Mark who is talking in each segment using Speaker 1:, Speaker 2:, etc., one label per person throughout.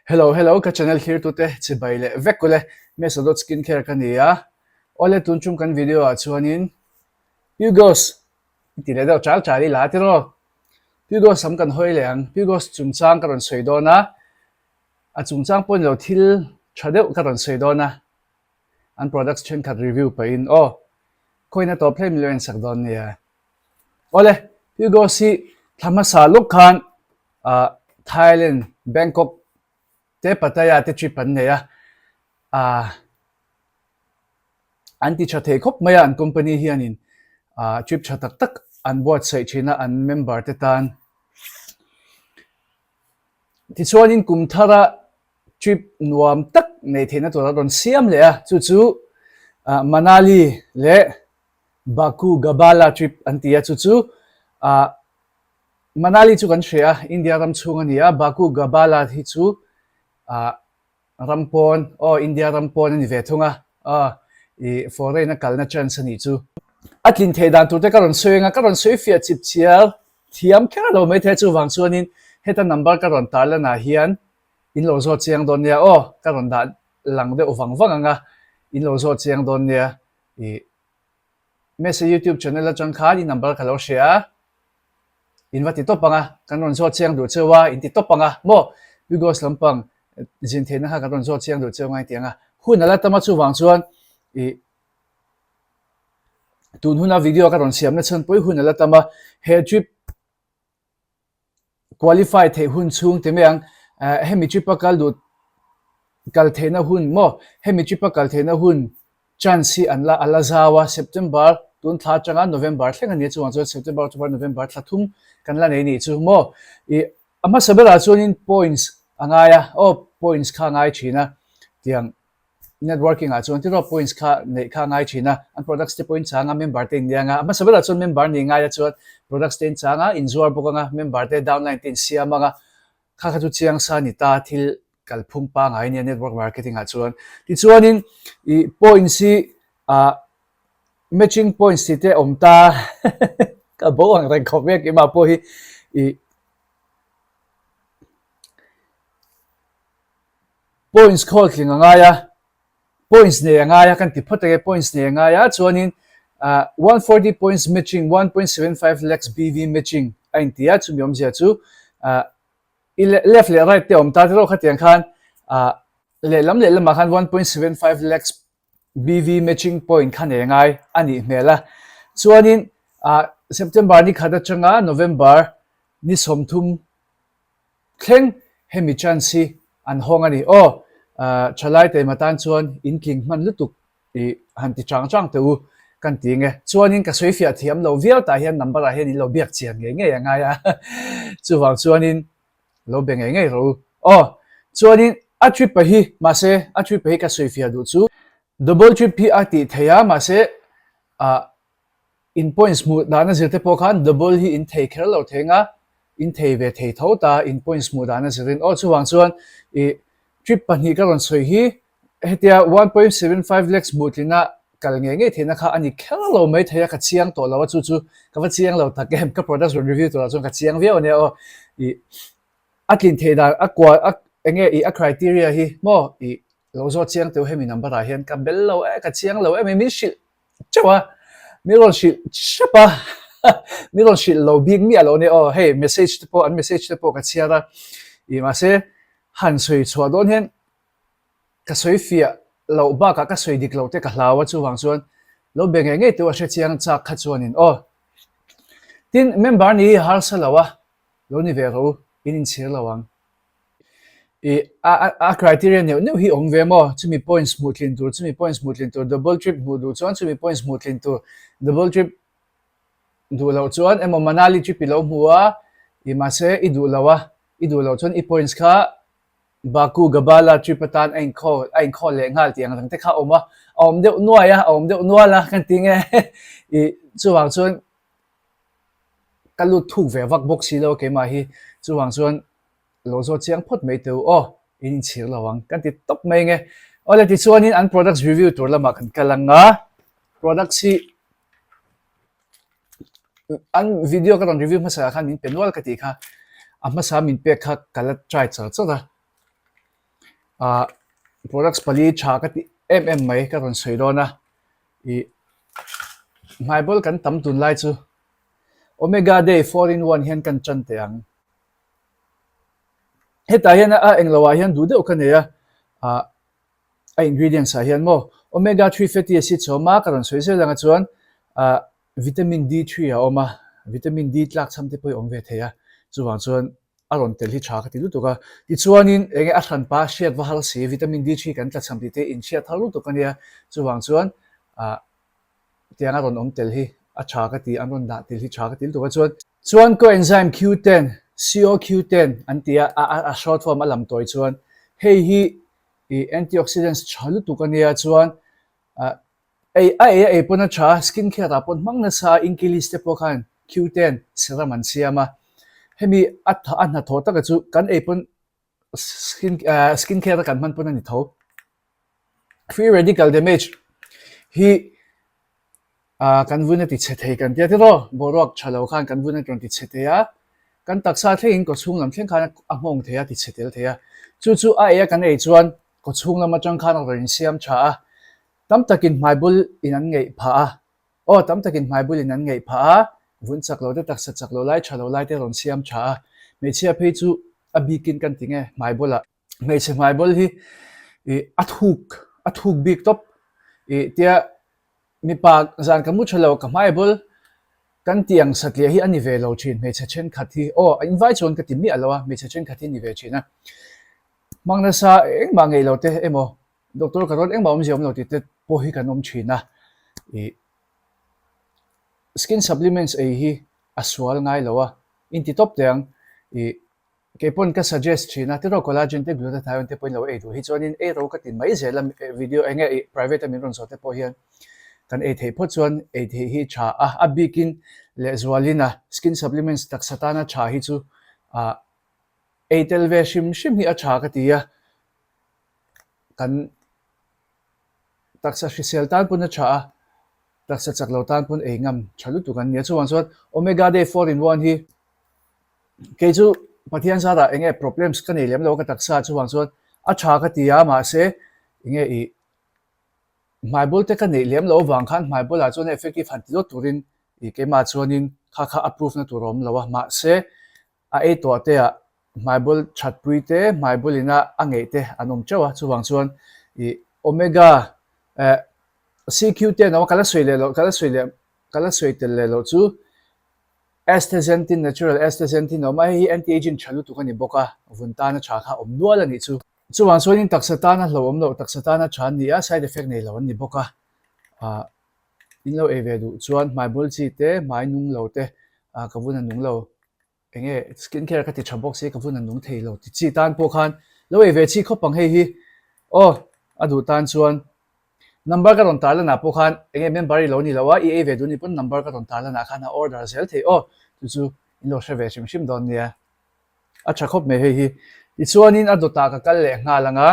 Speaker 1: Hello hello ka channel thlirtute chibai leh vek ule Mesa dot skincare ka ni a awle tun chung kan video ah chuanin Pugos i ti leh deuh chal chal ila tiraw Pugos lam kan hawi leh ang Pugos chungchang ka rawn sawi dawn a a chungchang pawh ni lo thil tha deuh ka rawn sawi dawn a an products thenkhat review pahin aw khawiin a tawp hle min lo ensak dawn nia awle Pugos hi thla hmasa lawk khan ah Thailand Bangkok te Pattaya te trip an nei a ah an ti tha thei khawp mai a an company hianin ah trip tha tak tak an buatsaih thin a an member te tan. Tichuanin kum thara trip nuam tak nei theihna tur a rawn siam leh a, chu chu ah Manali leh Baku Gabala trip an ti a, chu chu ah Manali chu kan hria a, India ram chhung a ni a, Baku Gabala hi chu ah Ram pawn, aw India ram pawn a ni ve thung a, aw i foreign a kalna chance a nih chu. A tlin theih dan tur te ka rawn sawi anga, ka rawn sawi fiah chip chiar thiam kher lo mai thei a, chuvang chuanin heta number ka rawn tar lanah hian in lo zawt chiang dawn nia aw, ka rawn dah lang deuh vang vang anga in lo zawt chiang dawn nia i Mesa YouTube channel atang khan i number ka lo hria a. In va ti tawp ang a, kan rawn zawt chiang duh cheu a, in ti tawp ang a, maw? Bigos lampang zin theihna kha kan rawn zawt chiang duh cheu ngai tiang a, hun a la tam a chuvang chuan i tun huna video ka rawn siamna chhan pawi hun a la tam a, he trip qualify theih hun chhung ti mai ang, hemi trip a kal duh kal theihna hun maw? Hemi trip a kal theihna hun Chance hi an la a la zau a, September tun thla atanga November thleng a ni a, chuvang chuan September, October, November thla thum kan la nei nih chu maw? Ih a hmasa berah chuanin points a ngai a, aw points kha a ngai thin a, tiang networking ah chuan tiraw points kha neih kha a ngai thin a, an products te pawh in chang a, member te in nia ang a, a hmasa berah chuan member nih ngai a chuan products te in chang a, in zuar bawk ang a, member te downline te in siam ang a, Kha kha chu chiang sa ni ta thil kalphung pangai nia network marketing ah chuan. Tichuanin i points hi ah matching points tih te awm ta ka bo ang reng khawp mai a keimah pawh hi i points khawl tling a ngai a points nei a ngai a kan ti phawt enge points nei a ngai a chuanin ah 140 points matching 1.75 lakhs BV matching a inti a chumi awmzia chu ah i left leh right te awm ta te rawh khatiang khan ah lehlam lehlamah khan 1.75 lakhs BV matching point kha nei a ngai a nih hmel a chuanin ah September ni khat atanga November ni 30 Thleng, hemi chance hi an hawng a ni. Aw, thalai taima tan chuan in tling hman lutuk i han ti chang chang teh u kan ti nge. Chuanin ka sawi fiah thiam lo viau tah hian number ah hian in lo biak chian ngei ngei a ngai a, chuvang chuanin lo be ngei ngei rawh u. Aw, chuanin a trip a hi, mahse a trip a hi ka sawi fiah duh chu double trip hi a tih theih a, mahse ah In points hmuh dana zir te pawh khan double hi in thei kher lo thei nga, in thei ve thei tho ta in points hmuh dana zirin. Aw chuvang chuan i trip pahnih ka rawn sawi hi hetia 1.75 lakhs hmuh tlina kal ngei ngei theihna kha a ni kher lo mai thei a, ka chiang tawh lo a chu chu ka va chiang lo tak em, ka products rawn review turah chuan ka chiang viau ania aw. I a tlin theih dan a kua a enge i a criteria hi maw i lo zawt chiang teuh hemi number ah hian ka bel lo e ka chiang lo em min hrilh teuh a, mi rawn hrilh hrep a, mi rawn hrilh lo bik miah lo nia aw, hei message te pawh an message te pawh ka chhiar a, ih mahse han sawi chhuah dawn hian ka sawi fiah loh bakah ka sawi dik loh te ka hlau a chuvang chuan lo be ngei ngei teuh a hre chiang chak kha chuanin aw. Tin member ni hi harsa lo a, lo ni ve rawh u, in inchhir lo ang. I a a criteria neuh neuh hi awm ve maw? Chumi points hmuh tlin tur, chumi points hmuh tlin tur, double trip hmuh duh chuan chumi points hmuh tlin tur, double trip duh loh chuan emaw Manali trip i lo hmu a, i mahse i duh lo a, i duh loh chuan i points kha Baku Gabala trip atan a inkhawl a inkhawl leh nghal tih ang reng te kha a awm a, a awm deuh nuai a, a awm deuh nual a kan ti nge i chuvang chuan ka lut thuk ve vak bawk si lo keimah hi chuvang chuan Lo zawt chiang phawt mai teu aw, in inchhir lo ang kan ti tawp mai nge. Awle tichuanin an products review tur lamah kan kal ang a, products hi an video ka rawn review hmasa ah khan min pe nual ka tih kha, a hmasa min pek kha ka la try char char a. Ah products pali tha ka tih em em mai ka rawn sawi dawn a, ih hmaibawl kan tam tunlai chu Omega Day 4 in 1 hian kan tan teh ang. Hetah hian a englo ah hian duh deuh ka nei a, ah a ingredients ah hian maw Omega 3 fatty acids a awm a, ka rawn sawi zel ang a chuan ah vitamin D3 a awm a, vitamin D tlak chham te pawh hi a awm ve thei a, chuvang chuan a rawn tel hi tha ka ti lutuk a. Tichuanin enge a hranpa hriat va har si, vitamin D three kan tlachham tih te inhriat har lutuk a nia, chuvang chuan ah tiang a rawn awm tel hi a tha ka ti, an rawn dah tel hi tha ka ti lutuk a. Chuan chuan coenzyme Q10, CoQ10 an ti a, a short form a lam tawi chuan hei hi ih antioxidants tha lutuk a nia, chuan ah Ei a ei a ei pawn a tha a, skin care ah pawn hmang nasa a, Inkilis te pawh khan Q10 serum an siam a, hemi a a hnathawh taka chu kan ei pawn skin skin care a kan hman pawn a ni tho. Free radical damage hi ah kan vun a ti chhe thei kan tia tiraw, boruak tha lo khan kan vun a rawn ti chhe thei a, kan taksa thlengin kawchhung lam thleng khan a nghawng thei a, ti chhe tel thei a, chu chu a ei a kan ei chuan kawchhung lam atang khan a rawn insiam tha a, Tam takin hmaibul in an ngeih phah a, aw tam takin hmaibul in an ngeih phah a, vun chak lo te taksa chak lo lai tha lo lai te rawn siam tha a, hmeichhia phei chu a bikin kan ti nge hmaibul ah. Hmeichhe hmaibul hi ih a thuk a thuk bik tawp ih tia mipa zan ka mu tha lo ka hmaibul kan tih ang satliah hi a ni ve lo thin hmeichhe thenkhat hi aw a invai chuan ka ti miah lo a hmeichhe thenkhat hi a ni ve thin a, hmang nasa engmah ngeih lo te emaw Doctor ka rawn engmah awmzia awm lo tih te pawh hi kan awm thin a, ih skin supplements ei hi a sual ngai lo a, inti tawp teh ang, ih keipawn ka suggest thin a, tiraw collagen te glutathione te pawhin lo ei duh hi chuanin ei ro ka ti mai zel a, video eng nge ih private a min rawn zawh te pawh hian kan ei theih phawt chuan ei theih hi tha a, a bikin lehzualin a skin supplements taksa tana tha hi chu ah ei tel ve hrim hrim hi a tha ka ti a. Kan taksa hrisel tan pawn a tha a, taksa chak lo tan pawn ei ngam tha lutuk an ni a. Chuvang chuan Omega Day 4 in 1 hi kei chu Pathian zarah eng nge problems ka nei lem lo a ka taksa chuvang chuan a tha ka ti a mahse eng nge ih hmaibawl te ka neih lem loh avang khan hmaibawl ah chuan effective han ti dawt turin ih keimah chuanin kha kha a proof na tur a awm lo a mahse A ei tuah te ah hmaibul thatpui te, hmaibul ina a ngeih te an awm teuh a, chuvang chuan ih omega eh CQ te an awm a, ka la sawi leh loh, ka la sawi leh, ka la sawi tel leh loh chu astaxanthin, natural astaxanthin a awm a, hei hi anti-aging tha lutuk a ni bawk a, vun tana tha kha a awm nual a nih chu. Chuvang chuanin taksa tana hlauhawm loh, taksa tana tha an ni a, side effect nei lo an ni bawk a, ah in lo ei ve duh chuan hmaibul chi te, hmai nung lo te, ah ka vun a nung lo. Eng nge skin care ka ti tha bawk si ka vun a nung thei lo ti chi tan pawh khan lo ei ve chi khawp ang hei hi aw a duh tan chuan number ka rawn tar lanah pawh khan eng nge member i lo ni lo a i ei ve duh ni pawn number ka rawn tar lanah khan a order zel thei aw chu chu in lo hre ve hrim hrim dawn nia a tha khawp mai hei hi tichuanin a dawtah ka kal leh nghal ang a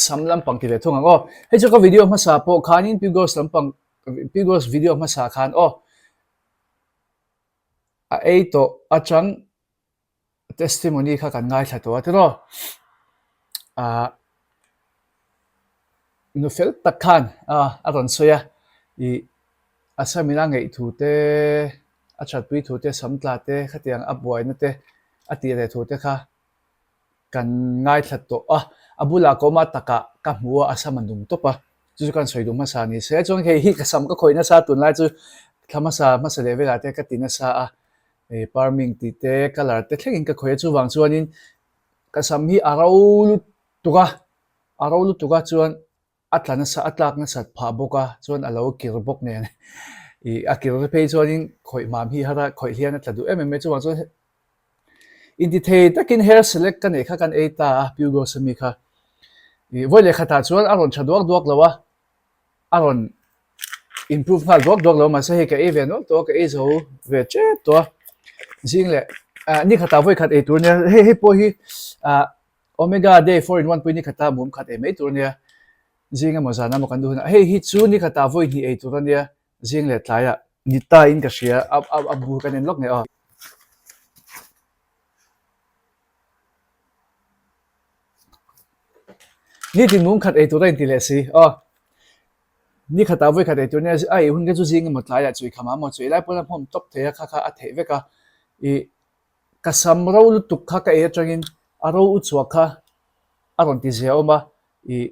Speaker 1: sam lampang ti ve thung ang aw hei chu ka video hmasa pawh khanin Pigos lampang Pigos video hmasa khan aw. A ei tawh atang testimony kha kan ngaithla tawh a tiraw ah nu fel tak khan ah a rawn sawi a ih a samina ngeih thu te a thatpui thu te sam tla te khatiang a buaina te a tih leh thu te kha. Kan ngaithla tawh a, a bulah ka awm a takah ka hmu a, a sam a nung tawp a, chu chu kan sawi duh hmasa ni se. Chuan hei hi ka sam ka khawih nasa tunlai chu thla hmasa hmasa leh velah te ka ti nasa a, ih perming tih te colour te thlengin ka khawih a, chuvang chuanin ka sam hi a ro lutuk a, a ro lutuk a chuan a tla nasa a tlak nasat phah bawk a chuan a lo kir bawk nen ih a kir phei chuanin khawih mam hi har a khawih hian a tla duh em em mai chuvang chuan intithei takin hair select ka neih kha kan ei ta a Pugos ami kha ih vawi leh khatah chuan a rawn tha duak duak lo a a rawn improve nghal duak duak lo mahse hei ka ei ve nual tawh a ka ei zo ve tep tawh a zing leh ah ni khatah vawi khat ei tur nia hei hei pawh hi ah. Omega day 4 in 1 pawh hi ni khatah mum khat ei mai tur a nia, zing emaw zan emaw kan duh hunah hei hi chu ni khatah vawi hnih ei tur a nia, zing leh tlaiah ni ta in ka hria a a a bu kan en lawk ngei aw. Nitin mum khat ei tur a inti leh si. Aw. Ni khatah vawi khat ei tur nia a ei hun kha chu zing emaw tlaiah chui kham a maw chui lai pawn a hmawm tawp thei a kha kha a theih vek a. Ih ka sam ro lutuk kha ka ei atangin a ro u chhuak kha a rawn ti zia awm a. Ih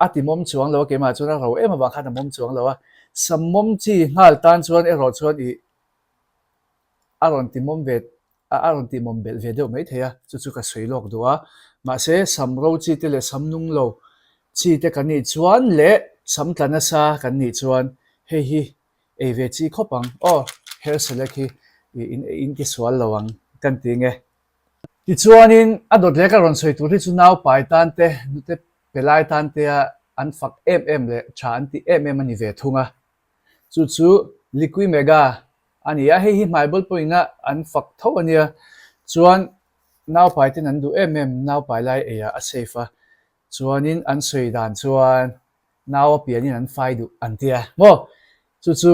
Speaker 1: a ti mawm chuang lo a keimah chuan a ro em avang khan a mawm chuang lo a. Sam mawm chi nghal tan chuan erawh chuan ih a rawn ti mawm ve a a rawn tihmawm belh ve deuh mai thei a, chu chu ka sawi lawk duh a. Mahse, sam ro chi te leh sam nung lo chi te kan nih chuan leh sam tla nasa kan nih chuan hei hi ei ve chi khawp ang. Aw, hair select hi ih in in ti sual lo ang kan ti nge. Tichuanin a dawt leh ka rawn sawi tur hi chu naupai tan te, nute pe lai tan te a an fak em em leh tha an tih em em a ni ve thung a. Chu chu Liquimega a ni a, hei hi hmai bul pawhin a an fak tho a nia. Chuan naupai ten an duh em em, naupai lai eiah a safe a, chuanin an sawi dan chuan nau a pianin an fai duh an tia maw? Chu chu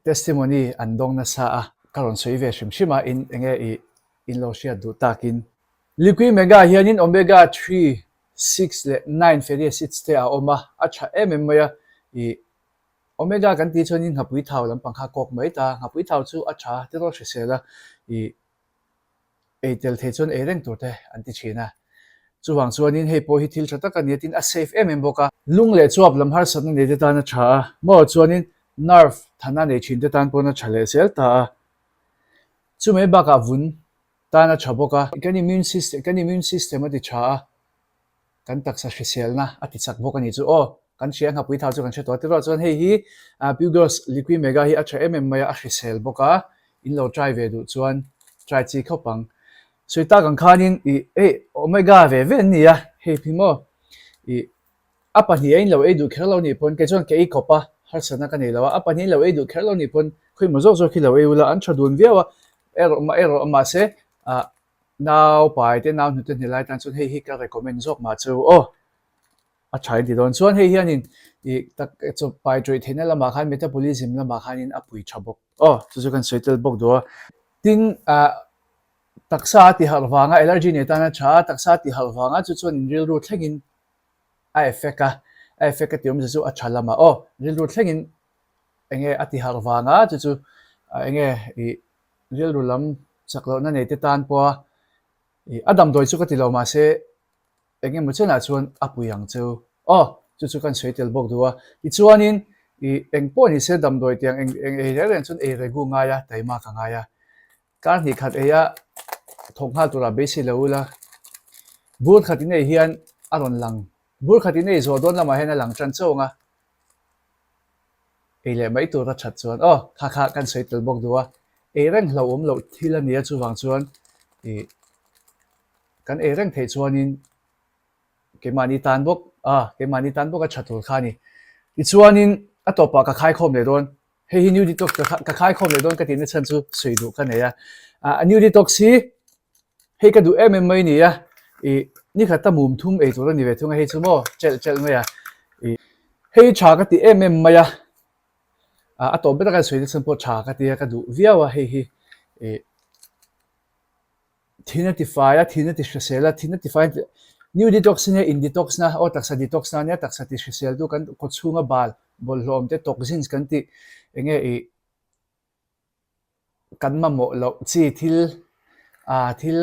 Speaker 1: testimony an dawng nasa a, ka rawn sawi ve hrim hrim a, in enge ih in lo hriat duh takin. Liquimega hianin omega 3, 6 leh 9 fatty acids te a awm a, a tha em em mai a, ih Omega kan tih chuanin nghapui thau lampang kha kawk mai ta, nghapui thau chu a tha tiraw hrisel a, ih ei tel thei chuan ei reng tur te an ti thin a. Chuvang chuanin hei pawh hi thil tha tak a ni a, tin a safe em em bawk a. Lung leh chuap lam harsatna nei te tan a tha a, maw chuanin nerve thana nei thin te tan pawn a tha leh zel ta a. Chumai bakah vun tan a tha bawk a. Kan immune system kan immune system a ti tha a, kan taksa hriselna a ti chak bawk a ni chu aw kan hria nghapui thau chu kan hre tawh a tiruah chuan hei hi Pugos Liquimega hi a tha em em mai a a hrisel bawk a in lo try ve duh chuan try chi khawp ang sawi tak ang khanin ih hei omega ve ve an ni a hei phi maw ih a pahnih a in lo ei duh kher lo nih pawn kei chuan ka ei kawp a harsatna ka nei lo a a pahnih in lo ei duh kher lo nih pawn khawimaw zawk zawk hi lo ei ula an tha dun viau a erawh erawh mahse ah Nau pai te nau hnute hne lai tan chuan hei hi ka recommend zawk mah chu aw a tha in ti dawn chuan hei hianin ih tak chaw pai tawih theihna lamah khan metabolism lamah khanin a pui tha bawk aw chu chu kan sawi tel bawk duh a tin ah taksa a ti harh vanga allergy nei tan a tha a taksa a ti harh vanga chu chuan in rilru thlengin a effect a a effect a ti awmzia chu a tha lamah aw rilru thlengin enge a ti harh vanga chu chu enge ih Rilru lam chak lohna nei te tan pawha ih a damdawi chu ka ti lo mahse eng emaw chenah chuan a pui ang cheu. Aw, chu chu kan sawi tel bawk duh a. Tichuanin ih eng pawh ni se damdawi tiang eng eng ei reng reng chuan ei regu ngai a, taima ka ngai a. Kar hnih khat ei a thawk nghal turah beisei lo ula, bur khat in ei hian a rawn lang, bur khat in ei zawh dawn lamah hian a lang tan chauh ang a. Ei leh mai tur a that chuan aw kha kha kan sawi tel bawk duh a, ei reng hlauhawm loh thil a nia chuvang chuan ih kan ei reng theih chuanin keimahni tan bawk a keimahni tan bawk a tha tur kha a ni. Tichuanin a tawpah ka khaikhawm leh dawn, hei hi new detox ka ka khaikhawm leh dawn ka tihna chhan chu sawi duh ka nei a, ah new detox hi Hei ka duh em em mai nia, ih nikhat a mum thum ei tur a ni ve thung a hei chu maw chelh chelh mai a, ih hei tha ka ti em em mai a, ah a tawp ber a kan sawi na chhan pawh tha ka ti a ka duh viau a hei hi ih thin a ti fai a thin a ti hrisel a thin a ti fai a new detox hi nia in detox na aw taksa detox na nia taksa ti hrisel tu kan khaw chhunga bal bawlhhlawh awm te toxins kan tih eng nge ih. kan mamawh loh chi thil ah thil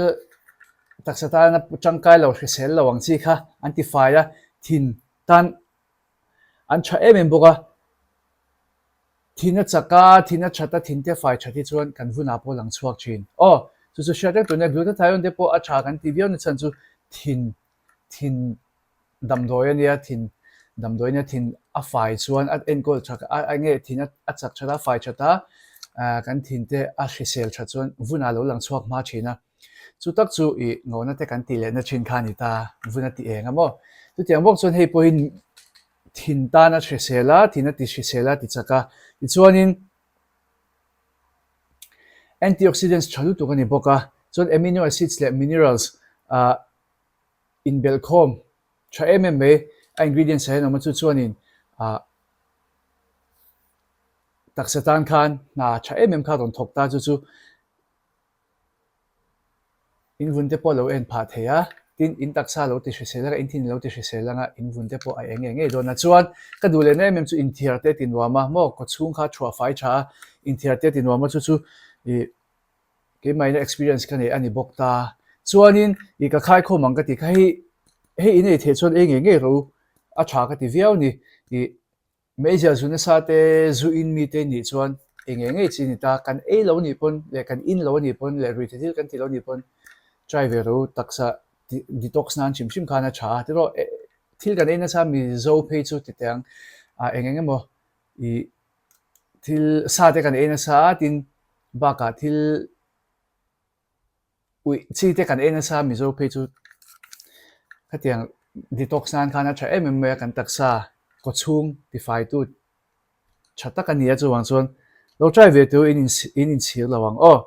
Speaker 1: taksa tana tangkai lo hrisel lo ang chi kha an ti fai a, thin tan an tha em em bawk a, thin a chak a, thin a that a, thin te fai that hi chuan kan vunah pawh a lang chhuak thin. Aw chu chu hriat reng tur nia glutathione te pawh a tha kan ti viau na chhan chu thin thin Damdawi a nia, thin damdawi a nia, thin a fai chuan a enkawl that a eng nge thin a chak that a, a fai that a, kan thin te a hrisel that chuan vun ah lo lang chhuak hma thin a. Chu tak chu ih ngawhna te kan tih lehna thin kha a ni ta, vun a ti eng a maw. Chutiang bawk chuan hei pawhin thin tan a hrisel a, thin a ti hrisel a ti chak a, tichuanin antioxidants tha lutuk a ni bawk a, chuan amino acids leh minerals ah Inbelhkhawm tha em em mai a ingredients ah hian awm a chu chuanin ah taksa tan khan hna tha em em kha a rawn thawk ta chu chu in vun te pawh a lo en phah thei a. Tin, in taksa lo ti hrisel anga, in thin lo ti hrisel anga, in vun te pawh a eng ngei ngei dawn a. Chuan, ka duh leh na em em chu inthiar te ti nuam a, maw kawchhung kha thuah fai tha a, inthiar te ti nuam a chu chu ih keimahina experience ka nei a ni bawk ta. Chuanin, ih ka khaikhawm ang ka ti kha hei, hei in ei theih chuan ei ngei ngei rawh u, a tha ka ti viau a ni. Ih Meizial zu nasa te, zu in mi te nih chuan ei ngei ngei chi a ni ta. Kan ei lo nih pawn leh kan in lo a nih pawn leh ruihtheih thil kan ti lo nih pawn try ve rawh u, taksa detox nan hrim hrim khan a tha a. Tiraw thil kan ei nasa Mizo phei chu ti teh ang ah eng eng emaw ih thil sa te kan ei nasa a tin bakah thil Uih, chi te kan ei nasa Mizo phei chu khatiang detox nan khan a tha em em mai a, kan taksa kawchhung tifaitu tha tak a ni a, chuvang chuan lo try ve teu in in inchhir lo ang aw.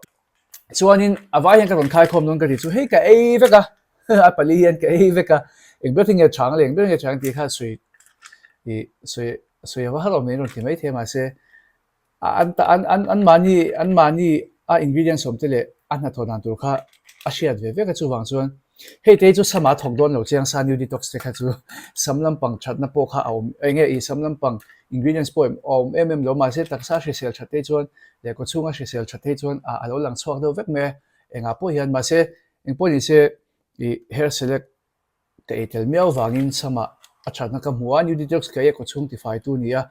Speaker 1: Chuanin a vai hian ka rawn khaikhawm dawn ka ti chu hei ka ei vek a, a pali hian ka ei vek a, eng ber hi nge chang leh eng ber nge chang tih kha sawi ih sawi sawi a va har awm em rawn ti maithei mahse An an an anmahni anmahni a ingredients awm te leh a hnathawh dan tur kha a hriat ve vek a chuvang chuan hei te hi chu sama thawk dawn lo chiang sa new detox te kha chu sam lampang thatna pawh kha a awm eng nge ih sam lampang ingredients pawh a awm em em lo mahse taksa hrisel that te chuan leh kawchhunga hrisel that te chuan a lo lang chhuak deuh vek mai a engah pawh hian mahse engpawh ni se ih hair select Ka ei tel miau vangin samah a thatna ka hmu a, New Detox ka ei a kawchhung tifaitu ni a,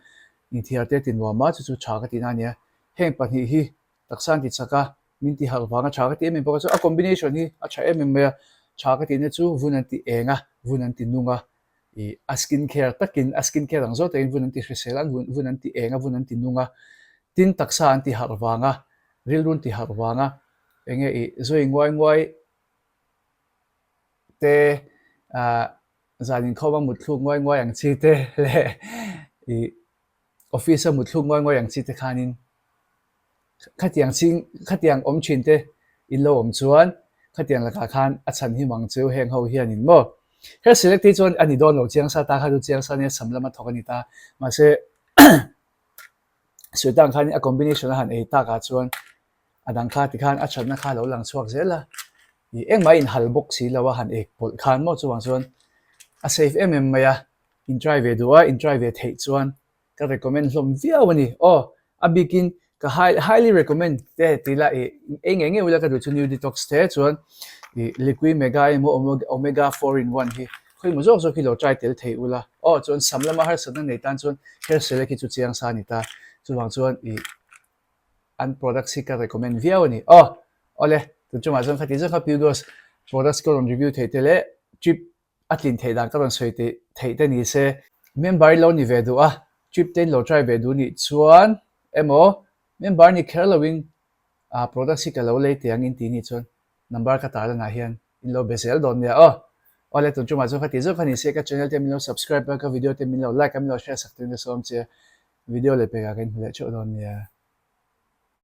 Speaker 1: inthiar te ti nuam a, chu chu tha ka tihna a nia. Heng pahnih hi taksa an ti chak a, min ti harh vanga tha ka ti em em bawk a, chu a combination hi a tha em em mai a, tha ka tihna chu vun an ti eng a, vun an ti nung a, ih a skin care takin a skin care ang zawk takin vun an ti hrisel a, vun an ti eng a, vun an ti nung a, tin taksa an ti harh vanga, rilru an ti harh vanga, eng nge ih zawi nguai nguai te ah zan inkhawm a mutthluk nguai nguai ang chi te leh ih office a mutthluk nguai nguai ang chi te khanin khatiang ching khatiang awm thin te in lo awm chuan khatiang lakah khan a chhan him ang chu heng ho hianin maw hair select hi chuan a ni dawn lo chiang sa ta kha chu chiang sa nia sam lama thawk a ni ta mahse sawi tak ang khanin a combination a han ei takah chuan A dang kha tikhan a thatna kha a lo lang chhuak zel a, ih engmah a inhal bawk si lo a han ek pawlh khan maw chuvang chuan a safe em em mai a, in try ve duh a, in try ve theih chuan ka recommend hlawm viau a ni. Aw, a bikin ka highly recommend te ti la ih ei ngei ngei ula ka duh chu new detox te chuan ih liqui mega emaw omega 4 in 1 hi khawimaw zawk zawk hi lo try tel thei ula. Aw chuan sam lama harsatna nei tan chuan hair select hi chu chiang sa a ni ta, chuvang chuan ih an products hi ka recommend viau a ni. Aw! Awle, tun chungah chuan khati zawk kha Pugos products ka rawn review theih te leh trip a tlin theih dan ka rawn sawi theih te ni se. Member in lo ni ve duh a, trip te in lo try ve duh nih chuan emaw member ni kher loin ah products hi ka lo lei teh ang in ti nih chuan number ka tar lanah hian in lo be zel dawn nia aw. Awle, tun chungah chuan khati zawk kha ni se ka channel te min lo subscribe a, ka video te min lo like a, min lo share sak turin ka sawm che a, video leh pekah ka inhmu leh theuh dawn nia.